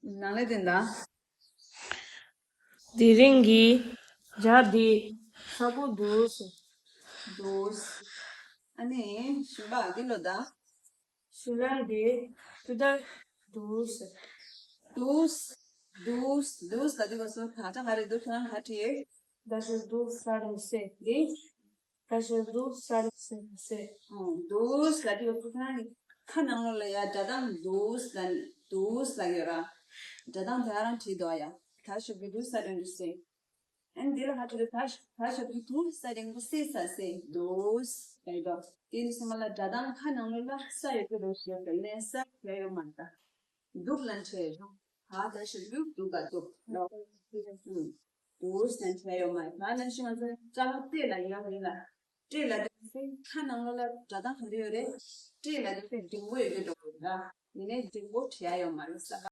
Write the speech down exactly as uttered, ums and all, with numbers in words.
ནང་ལས་དེ་འདྲ། དེ་རིང་གི་ཇ་འདི་ཚ་པོ་འདུག་ཟེར། འདུག་ཨ་ནི་ཞིམ་པ་འདི་ལོ་ད། ཞུ་རན་འདི་ཅུ་དར་འདུག་ཟེར། འདུག་འདུག་འདུག་ལ་དུས་བ་སོ་ད་ལྟ་ག་རེ་འདུག་ཁྱོད་རང་ག་བྲིས། ད་ཞུ་འདུག་ས་རིང་སེ་འདི། ད་ཞུ་འདུག་ས་རིང་སེ་སེ། འདུག་ལ་དུས་བ་སོ་ཁྱོད་རང་གི་ཁ་ནང་ལོགས་ལ་ཡ་སྒྲ་གདངས་འདུག་ལ་འདུག་ལ་ཡོད་ར། སྒྲ་གདངས་དེ་ག་རང་བྲིས་འདུག་ཡ། ད་ཞུ་གི་འདུག་ས་རིང་སེ། ཨན་འདི་ལ་ཧ་ཅི་རེ་ད་ཞུ་ད་ཞུ་གི་འདུག་ས་རིང་སེ་ས་སེ་འདུག་ལ་ཡོད། དེ་ནི་སོ་མ་ལ་སྒྲ་གདངས་ཁ་ནང་ལོགས་ལ་ས་ཡོད་གི་རེད་ཞེས་པའི་ལན་ས་ཡོད་མ་ད། འདུག་ལ་འཕྲད་ཡོང་། ད་ད་ཞུ་འདུག་འདུག་ག་འདུག་ལ། འདུག་ལ་འཕྲད་ཡོང་མ་ད་ནང་ཞུ་ང་ཚོ་ཅ་ལག་སྤྲད་ལ་ཡོད་རེད་ལ། སྤྲད་ལ་དུས་སེ་ཁ་ནང་ལོགས་ལ་སྒྲ་གདངས་ག་རེ་ཡོད་རེད། སྤྲད་ལ་དུས་སེ་འབྲིང་པོ་ཡོད་གི་འགྲོ་གི་ར། ཡིན་ནའི་འབྲིང་པོ་བྲིས་ཡ་ཡོད་མ་རེད་ས།